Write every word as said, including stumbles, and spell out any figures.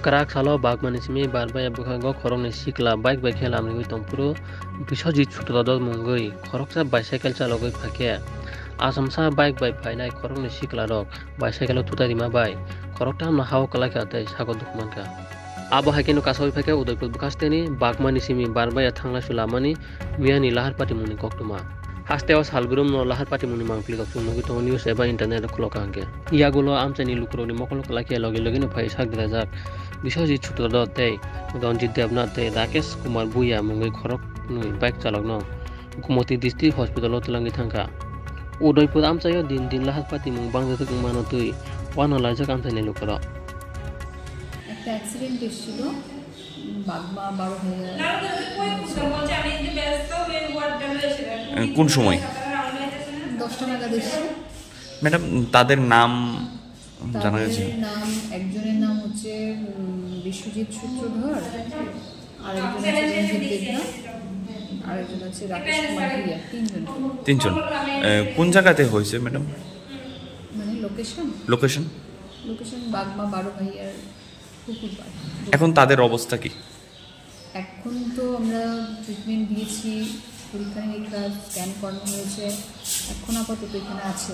Kwrak salo Bagmani simi Barbaya bwkhago khoroknwi sikla bike bai khe lamriwi tongphuru Biswajit Sutradot mungwi khoroksa bicycle chalogwi phaikhe, achomsa bike bai phainai khoroknwi siklarok bicycle-o tutai rima bai khoroktham no ha-o kwlaikha tei sago duk mankha. Abo hai kheno kasawi phaikha Udaipur bwkhasteni Bagmani simi Barbaya thanglaisu lamani miyani lahar patimungni koktwma. Hasteo salbrumno lahar patimungni mangpili kokthum nugwi tongo news eba internet-o khulokha hwnkhe. Yagulo amchaini lukurokni mokolo kwlai khe logi logino phai sak derajak Biswajit Sutradot tei Ranjit Debnath tei Rakesh Kumar Bhuya mungwi khoroknwi bike chalokno Gumoti District Hospital-o twlangwi thangkha. Udaipur amchaio din din lahar patimung bangjak wngmano twi uanalaijak amchaini lukurok. একটা অ্যাক্সিডেন্ট এসেছিল, উম, বাগমা বারো ভাইয়া। কোন সময়? দশটা নাগাদ এসেছে। ম্যাডাম, তাদের নাম জানা গেছে? তাদের নাম, একজনের নাম হচ্ছে, উম, বিশ্বজিৎ সূত্রধর, আরেকজন হচ্ছে রঞ্জিত দেবনাথ, আরেকজন হচ্ছে রাকেশ কুমার ভুইয়া, তিনজন। তিনজন। এ, কোন জায়গাতে হয়েছে, ম্যাডাম? মানে লোকেশন? লোকেশন? লোকেশন বাগমা বারো ভাইয়ার পুকুর পাড়। এখন তাদের অবস্থা কি? এখন তো আমরা ট্রিটমেন্ট দিয়েছি, পরীক্ষা নিরীক্ষা, স্ক্যান করানো হয়েছে, এখন আপাতত এখানে আছে।